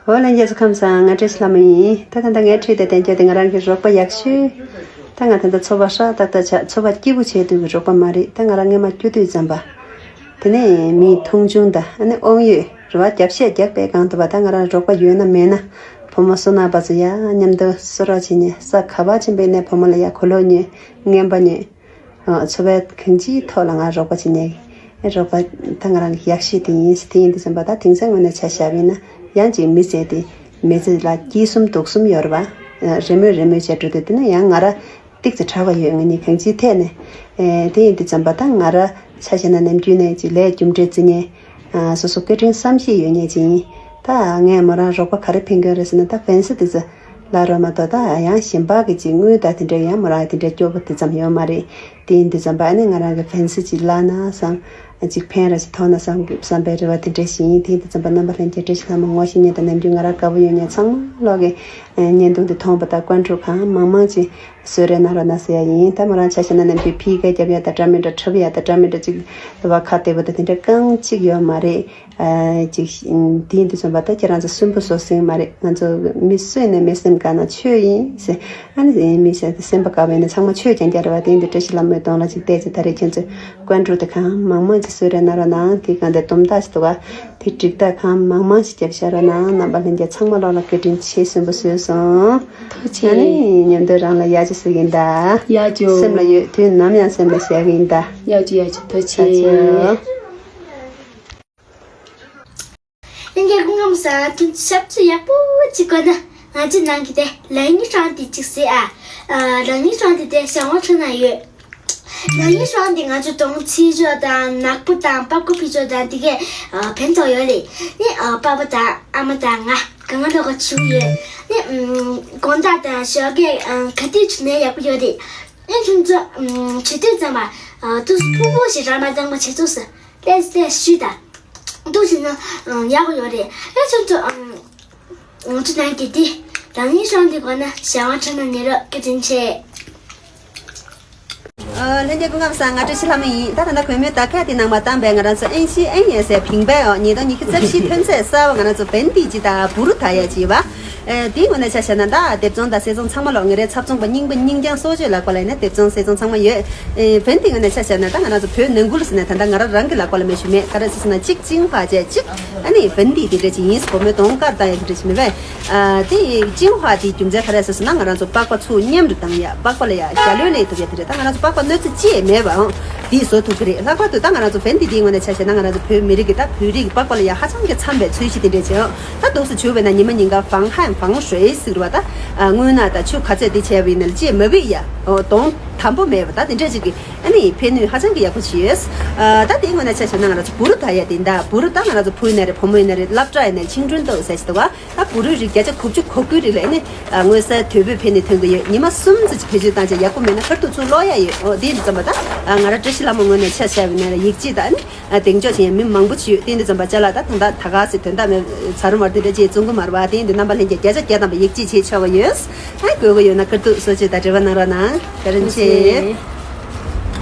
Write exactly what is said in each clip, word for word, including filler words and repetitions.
ཨོ་ལྷན་རྒྱས་ཚོ་ཁམས་བཟང་། ང་བཀྲ་ཤིས་ལྷ་མོ་ཡིན། ད་ད་ལྟ་ངའི་འཁྲིས་དེ་བསྟན་རྒྱུ་དེ་ང་རང་གི་རོགས་པ་ཡག་ཤོས། ད་ང་ད་ལྟ་ཚོ་པ་ཧྲག་ཏག་ཏག་ཆགས། ཚོ་པ་སྐྱིད་པོ་བྱས་དུས་ཀྱི་རོགས་པ་མ་རེད། ད་ང་རང་སྔོན་མ་སྐྱོ་དུས་ཙམ་པ། དེ་ནས་མིའི་མཐོང་ཆུང་དང་ཨ་ནི་དབང་ཡོད་རེད་བ། རྒྱབ་བཤད་རྒྱག་པའི་སྒང་དུ་བ། ད་ང་རང་རོགས་པ་ཡོད་ན་མེད་ན། བུ་མོ་སོ་ནག་པ་ཚོ་ཡ་མཉམ་དུ་གསོད་རོགས་བྱེད་ཉེ། ས་ག་བ་ཆེན་པོའི་ནས་བུ་མོ་ལ་ཡ་གོ་ལོག་ཉོས། རྔན་པ་ཉོས། ཨ། འཚོ་བའི་གང་ཅིའི་ཐོག་ལ་ང་རོགས་པ་བྱེད་ཉེ། ཨེ། རོགས་པ་ད་ང་རང་གི་ཡག་ཤོས་དེ་ཡིན། དེ་ཡིན་དུས་ཙམ་པ། ད་དེང་སང་ངོས་ནས་ཆ་བཞག་པ་ཡིན་ན། ཡང་ཅིག་མི་ཚེ་དེ། མི་ཚེ་ལ་སྐྱིད་གསུམ་སྡུག་གསུམ་ཡོད་རེད་བ། ཨ། རེས་མོས་རེས་མོས་བྱས་འགྲོ་དུས་དེ་ནས་ཡང་ང་རང་ཏིག་ཙེ་དྲག་ག་ཡོད། ང་གཉིས་གང་ཅིའི་ཐད་ནས། ཨེ། དེ་ཡིན་དུས་ཙམ་པ། ད་ང་རང་ཆ་བཞག་ན་ནམ་རྒྱུན་ནས་ཅིག་ལས་རྒྱུ་འབྲས་བརྩི་ཉེ། ཨ། སོ་སོ་སྐད་འཕྲིན་བསམ་ཤེས་ཡོད་ཉེ་ཅིག་ཡིན། ད་ངས་མོ་རང་རོགས་པ་ག་རེ་ཕན་གྱི་ཡོད་རེད་ཟེར་ན། ད་ཕན་སེ་དེ་ཚོ་ལ་རོགས་མ་གཏོགས། ད་ཡང་གཞན་པ་གི་ཅིག་དངུལ་དང་དེ་འདྲ་ཡང་མོ་རང་དེ་འདྲ་སྐྱོ་པོ་དེ་ཙམ་ཡོད་མ་རེད། དེ་ཡིན་དུས་ཙམ་པ་ཨ་ནི་ང་རང་གི་ཕན་སེ་ཅིག་བརླག་ན་བསམ། ཅིག་ཕན་ར་ཅིག་ཐོགས་ན་བསམ་བསམ་པའི་རེ་བ་དེ་འདྲ་ཞིག་ཡིན། དེ་ཡིན་དུས་ཙམ་པ་རྣམ་པ་ལྷན་རྒྱས་བཀྲ་ཤིས་ལྷ་མོ་ངོ་ཤེས་ཉེ་དང་ནམ་རྒྱུན་ང་རང་དགའ་པོ་ཡོད་ཉེ་ཚང་མ་ལོག་གི་བརྙན་ཐུང་དེ་མཐོང་པ་དང་བཀའ་འཁྲོལ་གང་མང་མང་ཅིག་གསོལ་རས་གནང་རོགས་གནང་ཟེར་ཡ་ཡིན། ད་མོ་རང་ཆ་བཞག་ན་ནམ་རྒྱུན་ཕི་ག་རྒྱབ་ཡ་དང་འདྲ་མི་འདྲ། འཁྲབ་ཡ་དང་འདྲ་མི་འདྲ་ཅིག་ལ་བ་ཁ་བདེ་པོ་དང་དེ་འདྲ་རྐང་གཅིག་ཡོད་མ་རེད། ཨ། ཅིག་དེ་ཡིན་དུས་ཙམ་པ། ད་ཁྱེད་རང་ཚོ་གསོན་པོ་བཟོ་སྲིང་མ་རེད། ང་ཚོ་མི་སུ་ཡིན་ནའི་མི་སེམས་དགའ་ན་ཆོས་ཡིན་ཟེར། ཨ་ནི་མི་སེམས་དགའ་བ་ཡིན་ན་ཚང་མ་ཆོས་ཀྱང་རྒྱག་རེད་བ། དེ་ཡིན་དུས་བཀྲ་ཤིས་ལྷ་མོའི་གདོང་ལ་ཅིག་བལྟས་ཚེ། ད་རེས་ཁྱེད་ཚོས་བཀའ་འཁྲོལ་དེ་གང་མང་མང་ཅིག་གསོལ་རས་གནང་རོགས་གནང་། དེ་གང་དེ་དུམ་མཐའ་ཞིག་འདུག་ག་དེ་འགྲིག་ད་གང་མང་མང་ཞིག་རྒྱབ་བཞག་རོགས་གནང་། རྣམ་པ་ལྷན་རྒྱས་ཚང་མ་ལོག་ལ་བཀའ་དྲིན་ཆེ། གསོན་པོ་བཟོས་སོང་། ཐུགས་རྗེ་ཆེ། ཨ་ནི་མཉམ་དུ་རང་ལ་ཡག་ཅིག་བཟོ་གི་ཡིན་ད། ཡག་ཅིག་སེམས་ལ་ཡོད་དུས་ནམ་ཡང་སེམས་ལ་བཞག་གི་ཡིན་ད། ཡག་ཅིག་ཡག་ཅིག་ཐུགས་རྗེ་ཆེ། ཨ་ཅོ། ལྷན་རྒྱས་སྐུ་ཁམས་བཟང་། ཐུགས་ཞབས་ཕྱི་ཡག་པོ་ཅིག་དགོས་ན། ང་ཚོའི་ནང་གི་དེ་ལག་གཉིས་ཧྲང་དེ་ཅིག་ཟེར་ཨ། ཨ། ལག་གཉིས་ཧྲང་དེ་དེ་ཞང་བ་ཁྲི་ན་ཡོད། ལག་གཉིས་ཧྲང་དེ་ང་ཚོ་གདོང་ཚིག་ཕྱོགས་དང་ནག་པོ་དང་པགས་ཀོ་ཕི་ཕྱོགས་དང་དེ་གས་ཨ་ཕན་ཐོགས་ཡོད་རེད། ནི་ཨ་པ་ཕ་དང་ཨ་མ་དང་ང་གང་ག་ལོག་ག་བྱུག་ཡོད། ནི་ཨམ་དགོང་དག་དང་ཞོགས་ཀས་ཨ་ག་དུས་བྱུག་ན་ཡག་པོ་ཡོད་རེད། ཨེ་ཁྱོད་ཚོ་ཨམ་བྱུག་དུས་ཙམ་པ་ཨ་ཏུ་སུ་ཕུ་པོ་ཞིག་ར་མ་གཙང་མ་བྱེད་ཚུགས་སོ། ལས་ལས་ཞུས་དང་། འདུག་བྱས་ན་ཨང་ཡག་པོ་ཡོད་རེད། ཨེ་ཁྱོད་ཚོ་ཨང་ང་ཚོ་ནང་གི་དེ་རང་ཉིད་སྲང་དེ་གོ་ན་བྱ་བ་ཁྲ་ན་ནི་རོ་སྐད་འཕྲིན་ཆེ། ཨ། ལྷན་རྒྱས་སྐུ་ཁམས་བཟང་། ང་བཀྲ་ཤིས་ལྷ་མོ་ཡིན། ད་ད་ལྟ་གུས་མོས་ད་ག་དེ་ནང་མ་བཏང་པའི་ང་རང་ཚོ་ཨེན་ཤི་ཨེན་ཡེ་སའི་ཕིང་པའི་འོག་ཉིས་སྟོང་ཉི་ཤུ་རྩ་བཞི་ཐོན་ཚད་གསར་བ་ང་རང་ཚོ་བན་དི་ཅི་དང་བུ་རུ་ད་ཡ་ཅི་བ། ཨེ། དེའི་ངོས་ནས་ཆ་བཞག་ན་ད་སྡེབ་ཚོང་དང་སེ་ཚོང་ཚང་མ་ལོག་ངེད་རའི་ཚབ་ཚོང་པ་རྙིང་པ་རྙིང་རྐྱང་སྲོག་གཅོད་ལག་པ་ལ་ཡིན་ན་སྡེབ་ཚོང་སེ་ཚོང་ཚང་མ་ཡོད། ཨེ། བན་དེ་ངོས་ནས་ཆ་བཞག་ན་ད་ང་རང་ཚོ་བོད་ནང་ཁུལ་ཟེར་ནས་ད་ལྟ་ང་རང་རང་གི་ལག་པ་ལ་མེད་ཞུ་མེད། ག་རེ་ཟེར་ན་གཅིག་ཅིང་ཧྭ་བྱས་གཅིག་ཨ་ནི་བན་དེ་དེ་འདྲ་ཅིག་ཡིན། སྒོར་མོའི་གདོང་དཀར་བཏང་ཡ་དེ་འདྲ་ཅིག་མེད་པས། ཨ། དེ་ཅིང་ཧྭ་དེའི་རྒྱུ་མཚན་ག་རེ་ཟེར་ན་ང་རང་ཚོ་པགས་པ་ཚུགས་མཉམ་དུ་བཏང་ཡ། པགས་པ་ལ་ཡ་ཞྭ་ལོས་ལེན་ཐུབ་ཡ་དེ་འདྲ། ད་ང་རང་ཚོ་པགས་པ་གནོད་འཚེ་ཅི་ཡང་མེད་པའང་དེས་བཟོ་ཐུབ་ཀྱི་རེད། ལྷག་པར་དུ་ད་ང་རང་ཚོ་བན་དེ་དེའི་ངོས་ནས་ཆ་བཞག་ན་ང་རང་ཚོ་བོད་མི་རིགས་ཀྱི་ད་བོད་རིགས་ཀྱི་པགས་པ་ལ་ཡ་ཧ་ཅང་གི་འཚམ་པའི་ཚོས་གཞི་དེ་འདྲ་ཅིག་ཨང་། ད་འདུག་སེ་བྱུག་པས་ན་ཉི་མ་ཉིན་གང་ཧྥང་ཧན་ཧྥང་ཧྲེ་ཟེར་བ་ད། ཨ། རྔུལ་ནག་དང་ཆུ་ག་ཚོད་དེ་བྱས་པ་ཡིན་ན་ལ་ཅེས་མ་བིག་ཡ། འོ། གདོང་དམ་པོ་མེད་པ་ད་དེ་འདྲ་ཅིག་གི་ཨ་ནི་ཕན་ནུས་ཧ་ཅང་གི་ཡག་པོ་ཅིག་ཡོད། ཨ། ད་དེའི་ངོས་ནས་ཆ་བཞག་ན་ང་རང་ཚོ་བུ་རུ་ད་ཡ་དེ་ད་བུ་རུ་ད་ང་རང་ཚོ་བུ་ཡིན་ན་རེད། བུ་མོ་ཡིན་ན་རེད། སློབ་གྲྭ་ཡིན་ན་རེད། ཆིང་ཁྲུན་ཏོ་ཟེར་ཞིག་འདུག་ག་ད་བུ་རུའི་རིགས་བརྒྱ་ཆ་དགུ་བཅུ་གོ་དགུའི་རིགས་ལ་ཨ་ནི། ཨ། མངོན་གསལ་དོད་པོས་ཕན་ནུས་ཐོན་གྱི་ཡོད། ཉི་མ་གསུམ་ཙམ་ཅིག་བེད་སྤྱོད་བཏང་བྱས་ཡག་པོ་མེད་ན་ཁ་ཐུག་ཚུར་སློག་ཡ་ཡོད། འོ། དེ་འདྲ་ཙམ་པ་ད། ཨ། ང་རང་བཀྲ་ཤིས་ལྷ་མོ་ངོས་ནས་ཆ་བཞག་པ་ཡིན་ན་ཡིག་ཆ་དང་ཨ་ནི། ཨ། གདེང་འཇོག་བྱེད་ཡ་མི་མང་པོ་ཅིག་ཡོད། དེ་འདྲ་ཙམ་པ་ཅ་ལག་ད་ད་ལྟ་ད་ག་ཟེ་དོན་དག་མེད། ཚ་རུ་མར་དེ་འདྲ་ཅིག་བཙོང་གི་མ་རེད་བ། དེ་འདི་རྣམ་པ་ལྷན་རྒྱས་བརྒྱ་ཆ་བརྒྱ་ཐམ་པ་ཡིད་ཆེས་བྱེད་ཆོག་གི་ཡོད། ཨ། དགོས་མཁོ་ཡོད་ན་ཁ་ཐུག་གསོལ་ཇུས་དང་འབྲེལ་བ་གནང་རོགས་གནང་། བཀའ་དྲིན་ཆེ།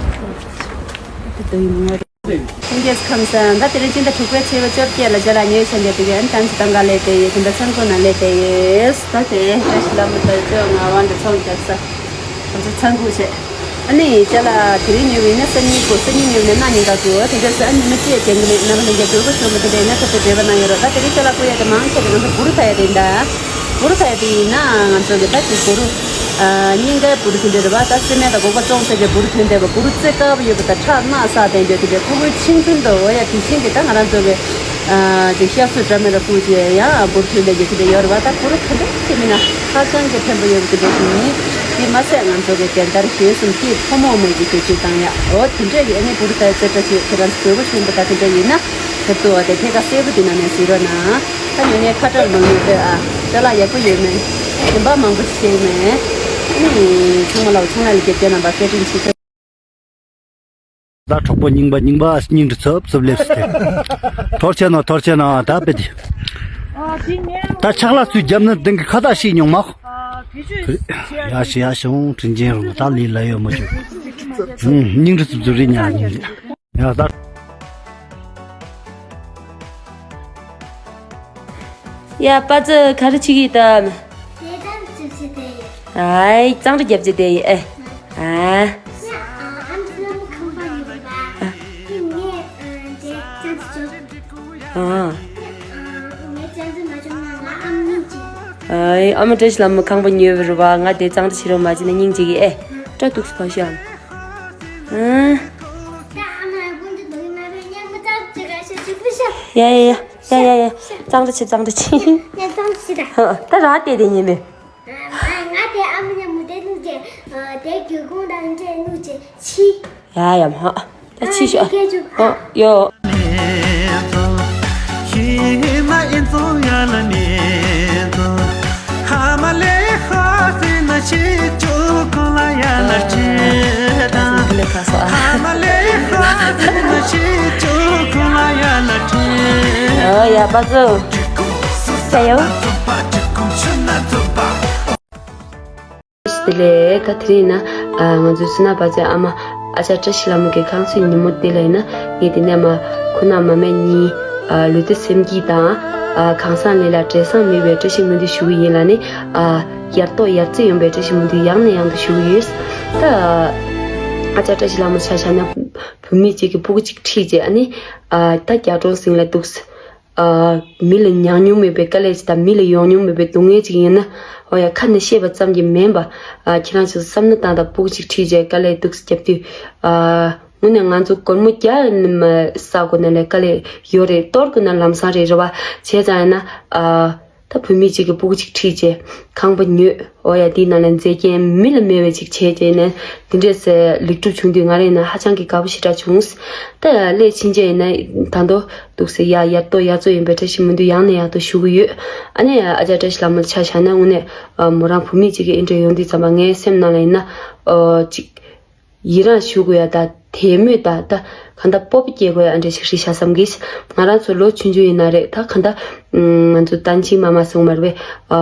ལྷན་རྒྱས་ཁམས་བཟང་། ད་དེ་རིང་སྤྱི་ཟླ་དྲུག་པའི་ཚེས་པ་བཅོ་བརྒྱད་ལ་ཅ་ལག་ཉོས་བྱས་འདི་གའི་ཨ་ནི་ཐང་ཆེན་ཐང་ག་སླེབས་བསྡད་ཡོད། དེ་འདྲ་ཚང་ཁོ་ན་སླེབས་བསྡད་ཡོད། ད་དེ་བཀྲ་ཤིས་ལྷ་མོ་དང་ཅོ་ང་དབང་འདྲ་ཚོང་རྒྱག་ས། ང་ཚོ་ཚང་ཁུག་བྱས། ཨ་ནི་ཅ་ལག་དེ་རིང་ཉོས་པ་ཡིན་ན་སང་ཉིན་དགོས། སང་ཉིན་ཉོས་པ་ཡིན་ན་གནངས་ཉིན་དགོས། དེ་འདྲ་ཟེར་ཨ་ནི་མི་གཅིག་ཡང་འགྲན་གྱི་མེད། རྣམ་པ་ལྷན་རྒྱས་འབྲུ་གུ་བྱུང་བ་དེ་འདྲ་ཡིན་ན་ཁ་ཐུག་འབྲེལ་བ་གནང་ཡོད་རོགས། ད་དེ་རིང་ཅ་ལག་བསྐུར་ཡ་དེ་མང་ཆེ་གི་ང་ཚོ་བུ་རུ་ཐ་ཡ་དེ་ཡིན་ད། བུ་རུ་ཐ་ཡ་དེ་ཡིན་ན་ང་ཚོ་གི་ད་ཅིག་བུ་རུ། ཨ། རྙིང་གའི་བུ་རུ་དེ་འདྲ་རེད་བ། ད་སི་མེན་དང་སྒོག་པ་བཙོང་ས་གི་བུ་རུ་ཐོན་བསྡད་པ། བུ་རུ་རྩེ་དཀར་པོ་ཡོད་པ་དང་ཁྲག་ནག་ས་དེ་འདྲ་དེ་འདྲ། ཕྲུ་གུའི་ཆིང་ཁྲུན་དུ་འོ་ཡ་དེ་བཞིན་གི་ད་ང་རང་ཚོ་གི། ཨ། ཅིག་ཤ་སུ་འདྲ་མི་འདྲ་བསྐུར་བྱས་ཡང་བུ་རུ་ཐོན་བསྡད་རྒྱུ་དེ་འདྲ་ཡོད་རེད་བ། ད་བུ་རུ་ག་འདྲ་ཞིག་མིན་ན་ཧ་ཅང་གི་ཕན་པོ་ཡོད་པ་དེ་འདྲ་ཞིག་ཡིན། དེ་མ་ཟད་ང་ཚོ་གི་དེ་འདྲ་གཞན་གསུམ་དེ་ཕོ་མོ་མོ་གི་བེད་སྤྱོད་བཏང་ཡ། འོ་དེ་འདྲ་གི་ཨ་ནི་བུ་རུ་ཐ་ཡ་རྩེ་གྲ་ཞིག་ཁྱེད་རང་ཚོ་དགོས་པ་བྱུང་བ་ད་དེ་འདྲ་ཡིན་ན། ཁྱེད་ཚོ་བ་དེ་ཐད་ཀ་གསལ་པོ་དེ་ནང་ནས་གཟིགས་རོགས་གནང་། ད་ཉོ་མཁན་ཁ་གྲགས་མང་ཉུང་ལྟོས་ཨ། ཅ་ལག་ཡག་པོ་ཡོད་མེད། གཞན་པ་མང་པོ་ཞིག་ཡོད་མེད། ཨ་ནི་ཚང་མ་ལ་ཚང་མ་ལ་དགེ་རྒན་རྣམ་པ་བཀའ་དྲིན་ཆེ། ད་གྲོགས་པོ་རྙིང་པ་རྙིང་པ་སྙིང་གི་ཚབ་ཚུབ་སླེབས་སུ་དེ། ཐོར་ཆེ་ན་ཐོར་ཆེ་ན་ད་དཔེ་དེ། ད་ཕྱག་ལ་ཚུར་རྒྱབ་ན་དེང་གི་ཁ་བཏགས་ཤིག་མྱོང་མ། ཡ་ཤི་ཡ་ཤོང་དྲིན་ཅན་རུང་ད་ལི་ལ་ཡོད་མ་བྱུང་། སྙིང་གི་ཚབ་ཚུབ་རེད་ཉ་རྙིང་རེད། ཡ་ད། ཡ་པ་ཙི་ག་རེ་བྱེད་ཀྱི་ཡིན་ད། དེ་ཙང་ཙི་ཙི་དེ་ཡིན། ཨའི་གཙང་སྦྲ་རྒྱབ་ཙི་དེ་ཡིན་ཨེ། ཨ། ཡ་ཨ་ཨམ་ཙི་ལ་མོ་ཁང་པ་ཡོད་པ། དེ་ངས་ཨ་དེ་ཙང་ཙི་ཅོ། ཨ། ཡ་ཨ་ངས་ཙང་ཙི་མ་ཅོ་ན་ང་ཨམ་སྙིང་རྗེ། ཨའི་ཨ་མ་བཀྲ་ཤིས་ལྷ་མོ་ཁང་པ་ཉོས་པ་རེད་པ། ང་དེ་གཙང་སྦྲ་བྱེད་རོགས་མ་བྱེད་ན་སྙིང་རྗེ་གི་ཨེ། སྐྲ་འདུག་སེ་ཕར་ཤོག་ཨ། ད་ཨ་མ་ལ་ཀུན་ཏུ་འདུག་ཡིན་མ་རེད། ཉལ་མ་ཙང་ཙི་ག་ཤ་ཅིག་པུ་ཤ། ཡ་ཡ་ཡ། ཡ་ཡ་ཡ། གཙང་སྦྲ་བྱེད་གཙང་སྦྲ་བྱེད། ངས་གཙང་སྦྲ་བྱེད་ད། ཧ། ད་རང་བལྟས་བསྡད་ཉན་མེད། ང་དེ་ཨ་མ་ཉལ་མོ་དེ་བླུགས་རྗེས་དེ་སྒེའུ་ཁུང་དང་འདྲེས་བླུགས་རྗེས་ཕྱི། ཡ་ཡ་མ། ད་ཕྱི་ཤོག་ཨ། ཨ་ཡོ། ཨ་ཡ་པ་ཙོ། ས་ཡོ། བདེ་ལེགས། ད་དེ་རིང་ཡིན་ན་ང་ཚོའི་བསོད་ནམས་པ་ཚོའི་ཨ་མ་ཨ་ཅག་བཀྲ་ཤིས་ལྷ་མོ་གི་ཁང་ཚན་ཉིན་མོ་འདི་ལ་ཡིན་ན་ངས་འདི་ནས་མ་ཁོ་ན་མ་སྨད་གཉིས་ལུས་བདེ་སེམས་སྐྱིད་དང་གང་ཟག་ལས་ལ་བྲེལ་ཟིང་མེད་པའི་བཀྲ་ཤིས་སྨོན་འདུན་ཞུ་གི་ཡིན་ལ་ནི། ཡར་ཏོག་ཡར་རྩེ་ཡོང་བའི་བཀྲ་ཤིས་སྨོན་འདུན་ཡང་ནས་ཡང་དུ་ཞུ་གི་ཡོད། ད་ཨ་ཅག་བཀྲ་ཤིས་ལྷ་མོ་ཆ་བཞག་ན་བུད་མེད་ཅིག་གིས་སྤུ་གུ་ཅིག་ཁྲིད་རྗེས་ཨ་ནི་ད་རྒྱ་གྲོང་ཟིང་ལ་འདུག་ས། མི་ལ་ཉམས་མྱོང་མེད་པའི་དཀའ་ལས་ཅིག་དང་། མི་ལ་ཡོང་མྱོང་མེད་པའི་སྡུག་བསྔལ་ཅིག་ཡིན་ན། འོ་ཡ། ཁ་ནས་བཤད་པ་ཙམ་གྱིས་མིན་པ། ཨ། ཁྱེད་རང་ཚོས་བསམ་བློ་བཏང་དང་། སྤུ་གུ་ཅིག་ཁྲིད་རྗེས་དཀའ་ལས་སྡུག་ཙམ་བརྒྱབ་དུས། ཨ། དངོས་གནས་ང་ཚོ་སྒོར་མོ་བརྒྱ་ནས་མ་བསགས་དགོས་ན་ལས་དཀའ་ལས་ཡོད་རེད། གཏོར་དགོས་ན་ལམ་སང་རེད། རེད་བ། བྱས་ཙང་ཡིན་ན། ཨ། ད་བུད་མེད་ཅིག་གིས་སྤུ་གུ་ཅིག་ཁྲིད་རྗེས་ཁང་པ་ཉོས། འོ་ཡ། དེའི་ནང་ལ་མཛེས་རྒྱན་མི་ལ་མེད་པ་ཅིག་བྱས་རྗེས་ནས་འདི་འདྲས་སེ་ལེགས་གྲུབ་བྱུང་དུས་ང་རང་ཡིན་ན་ཧ་ཅང་གི་དགའ་པོ་ཞེ་དྲག་བྱུང་། ད་སླེབས་ཕྱིན་རྗེས་ཡིན་ན་ད་དུང་འདུག་སེ་ཡ་ཡར་ཏོག་ཡར་ཚོ་ཡིན་པའི་བཀྲ་ཤིས་སྨོན་འདུན་ཡང་ནས་ཡང་དུ་ཞུ་གི་ཡོད། ཨ་ནི་ཨ་ཅག་བཀྲ་ཤིས་ལྷ་མོ་ཆ་བཞག་ན་དངོས་གནས་མོ་རང་བུད་མེད་ཅིག་གིས་འདི་འདྲས་ཡོང་དུས་ཙམ་པ་ངའི་སེམས་ནང་ལ་ཡིན་ན་ཨོ་ཅིག་ཡི་རངས་ཞུ་དགོས་ཡ་ད། དད་མོས་ད་ད་གང་ལྟར་སྤོབས་པ་སྐྱེ་དགོས་ཡ་འདྲ་ཞིག་རེད་ཤག་བསམ་གི། ང་རང་ཚོ་ལོ་ཆུང་ཆུང་ཡིན་ན་རེད། ད་གང་ལྟར་ང་ཚོ་ད་ཕྱི་མ་མ་སོང་མ་རེད་པས། ཨ།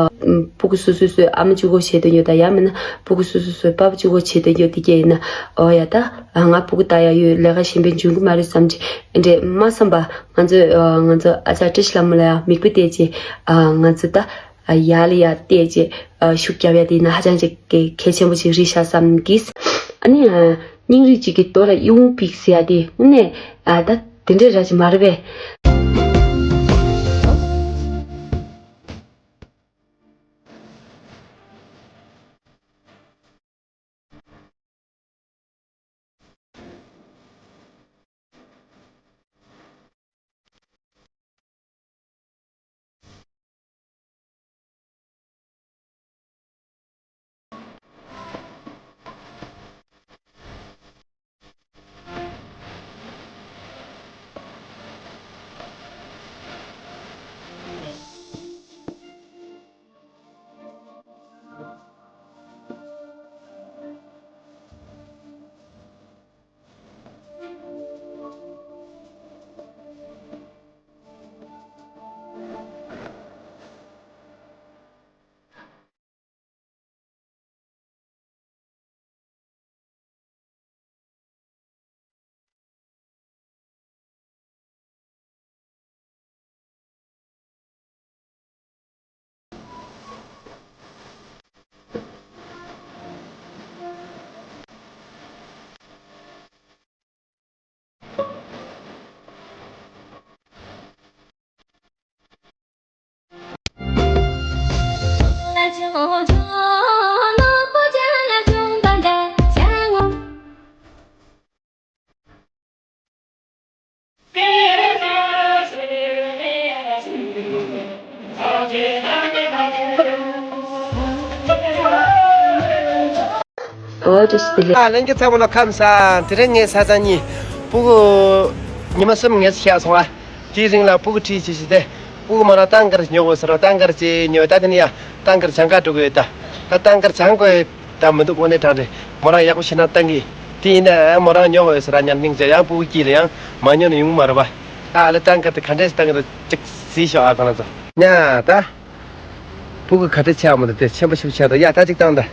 སྤུ་གུ་སོ་སོ་སོའི་ཨ་མ་གཅིག་པོ་བྱེད་འདོད་ཡོད་ད། ཡང་མིན་ན་སྤུ་གུ་སོ་སོ་སོའི་པ་ཕ་གཅིག་པོ་བྱེད་འདོད་ཡོད་དེ་སྐད་ཡིན་ན། འོ་ཡ། ད་ང་སྤུ་གུ་ད་ཡ་ཡོད། ལས་ཀ་གཞན་པ་འཇོན་གི་མ་རེད་བསམ་གྱི་འདྲ་མ་བསམ་པ། ང་ཚོས་ང་ཚོ་ཨ་ཅག་བཀྲ་ཤིས་ལྷ་མོ་ལ་ཡང་མིག་དཔེ་བལྟས་རྗེས། ང་ཚོ་ད། ཡར་ལ་ཡར་བལྟས་རྗེས་ཤུགས་རྒྱབ་ཡ་དེ་ཡིན་ན་ཧ་ཅང་ཅིག་གལ་ཆེན་པོ་ཅིག་རེད་ཤག་བསམ་གི། ཨ་ནི་སྙིང་རུས་ཅིག་གིས་རྡོ་ལ་གཡུ་བོ་འབིགས་ཟེར་ཡ་དེ་དངོས་གནས་ད་དེ་འདྲའི་ར་ཅིག་མ་རེད་པས། ཨོ་ཏི་སི་ལེ། ཨ་ལན་གྱི་ཚ་བོ་ལ་ཁམས་ས་དེ་རིང་ངའི་ས་ཚ་གཉིས་སྤུ་གུ་ཉི་མ་གསུམ་ངལ་གསོ་བྱས་སོང་ཨ། དེའི་རིང་ལ་སྤུ་གུ་ཁྲིད་བྱེད་བྱེད་དེ་སྤུ་གུ་མ་ར་ཏང་དཀར་ཉོ་དགོས་ཟེར་བ། ཏང་དཀར་ཅིག་ཉོས། ད་དེ་ནས་ཡ་ཏང་དཀར་སྦྱང་ག་འགྲོ་གི་ཡོད་ད། ད་ཏང་དཀར་སྦྱང་དགོས་ད་མི་འདུག་དངོས་གནས་དྲང་རེད། མོ་རང་ཡག་པོ་ཤེས་ན་ཏང་གི། དེ་ཡིན་ན་མོ་རང་ཉོ་དགོས་ཟེར་བ་ཉར་སྙིང་རྗེ། ཡང་སྤུ་གུ་སྐྱིད་ལ་ཡང་མ་ཉོ་ན་ཡོང་གི་མ་རེད་པ། ཨ་ལེ་ཏང་དཀར་དེ་ག་འདྲས་ཏང་གི་རེད་ཅིག་གཟིགས་ཤོག་ཨ། ཁོ་རང་ཚོ་ཉ་ད། སྤུ་གུ་ག་འདྲ་ཆགས་མ་འདུག་དེ་ཆེན་པོ་ཞིག་ཆགས་འདུག་ཡ་ད་ཅིག་བཏང་ད།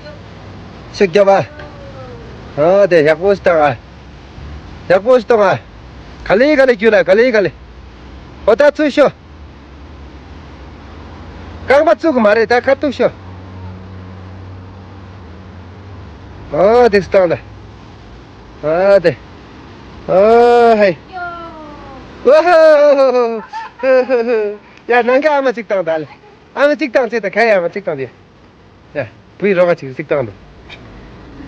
ཤུགས་རྒྱོབ་ཨ། ཨོ་དེ་ཡག་པོ་ཞིག་བཏང་ཨ། ཡག་པོ་ཞིག་བཏང་ཨ། ག་ལེ་ག་ལེ་རྒྱུག་ལ་ག་ལེ་ག་ལེ། ཨོ་ད་ཚུར་ཤོག་རྐང་པ་བཙུགས་གི་མ་རེད། ད་ཁ་ཐུག་ཤོག་ཨ་དེ་སྟངས་ད། ཨ་དེ། ཨ་ཧེ། ཨོ་ཧོ་ཧོ་ཧོ། ཡ་ནང་གི་ཨ་མ་གཅིག་བཏང་ད་ལེ། ཨ་མ་གཅིག་བཏང་ཚེ་ད་ཁ་ཡ་ཨ་མ་གཅིག་བཏང་དེ། ཡ། བུའི་རོགས་ཅིག་གཅིག་བཏང་དང་།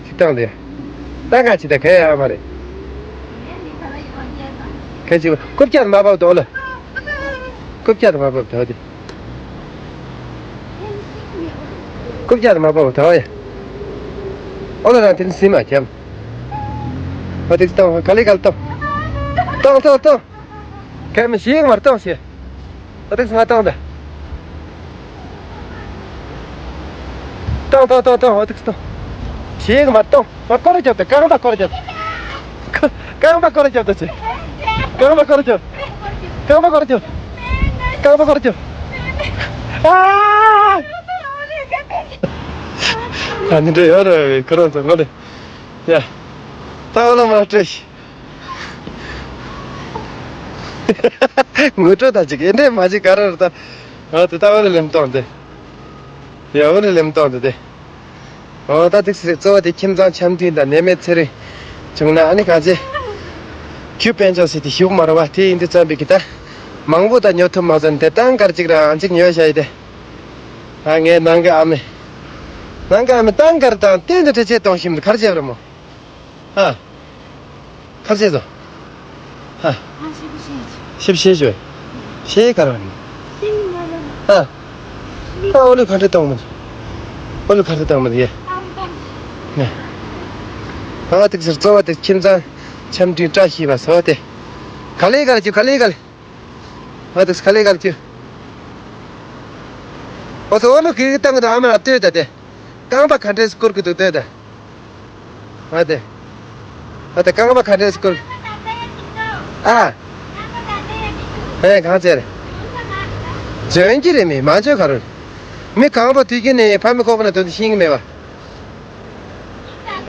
གཅིག་བཏང་དེ། ད་ག་ཅི་ད་ག་ཡ་མ་རེད། ག་ཅི་རྐུབ་བཀྱག་མ་བབས་དོ་ལ། རྐུབ་བཀྱག་མ་བབས་དོ་དེ། རྐུབ་བཀྱག་མ་བབས་དོ་ཡ། ཨོ་ལ་རང་དེ་ནི་སིམ་མ་ཁྱབ། ཨོ་དེ་བཏང་ག་ལེ་ག་ལེ་བཏང་། བཏང་བཏང་བཏང་། གལ་མི་ཞིག་མར་བཏང་ཞེས། ཨོ་ཏིག་སི་མ་བཏང་དེ། བཏང་བཏང་བཏང་བཏང་ཨོ་ཏིག་སི་བཏང་། ཞིག་མར་བཏང་། མ་སྐོར་རྒྱབ་དེ། རྐང་པ་སྐོར་རྒྱབ། རྐང་པ་སྐོར་རྒྱབ་དེ་ཆེ། རྐང་པ་སྐོར་རྒྱབ། རྐང་པ་སྐོར་རྒྱབ། རྐང་པ་སྐོར་རྒྱབ། ཨ། ཨ་ནི་འདྲ་ཡོད་རེད་ཁོ་རང་ཚོ་ངོ་ལེ། ཡ། ད་ཨོ་ལ་མ་སྤྲད་ཤི། ངུ་སྤྲོ་ད་ཅིག་ཨེ་འདྲས་མ་ཅིག་ག་ར་ར་ད། ཨ་དེ་ད་འོ་རེ་ལེམ་གཏོང་དེ། ཡ་འོ་རེ་ལེམ་གཏོང་དེ་དེ། ཨོ་ད་ཏིག་སེ་གཙོ་བོ་དེ་ཁྱིམ་ཚང་འཆམ་མཐུན་དང་ནད་མེད་ཚེ་རིང་བྱུང་ན་ཨ་ནི་གང་ཚེ། ཁྱུ་དཔལ་འབྱོར་ཟེར་དེ་ཞུགས་མ་རུང་བ་དེ་ཡིན་དུས་ཙམ་པའི་གི་ད། མང་པོ་ད་ཉོ་ཐུབ་མ་སོང་དེ་ཏང་གར་ཅིག་རང་ཅིག་ཉོ་བྱ་ཡི་དེ། ཨ་ངའི་ནང་གི་ཨ་མས། ནང་གི་ཨ་མས་ཏང་གར་དང་གཏན་དུ་འཕྲད་ཆེད་གཏོང་ཞིམ་དུ་གར་བྱེད་ར་མོ། ཧ། ཁ་ཆེ་ཚོ། ཧ། ཨ་ཤི་བི་ཤེས་ཆེ། ཤི་བི་ཤེས་ཆེ། ཤེས་ག་ར་ནི། ཤེས་ནི་མ་ར་ནི། ཧ། ཨ་ཨོ་ལུ་ཁ་འདྲ་གཏོང་མི། ཨོ་ལུ་ཁ་འདྲ་གཏོང་མི་ཡེ། ཨ་ཨ་ནི། ཧ་ཏིག་སེར་གཙོ་བོ་དེ་ཁྱིམ་ཚང་འཆམ་མཐུན་བཀྲ་ཤིས་པ་བཟོ་དེ། ག་ལེ་ག་ལེ་ཁྱོད་ག་ལེ་ག་ལེ། ཧ་ཏིག་ག་ལེ་ག་ལེ་ཁྱོད། ཨོ་ཚོ་ཨོ་ལུ་ཁི་གི་བཏང་གི་འདུག་ཨ་མ་ལ་ལྟོས་ད་དེ། རྐང་པ་ག་འདྲས་སྐོར་གི་འདུག་ལྟོས་ད། ཨ་དེ། ཨ་དེ་རྐང་པ་ག་འདྲས་སྐོར། ཨ། ཨེ་གང་ཚེ་རེད། འཇོན་གྱི་རེད་མི་མ་འཇོན་ག་རུ། མི་གང་པོ་དུས་རྒྱུན་ནས་ཕ་མི་ཁོག་པ་ན་དོན་དུ་ཤེས་ཀྱི་མེད་པ།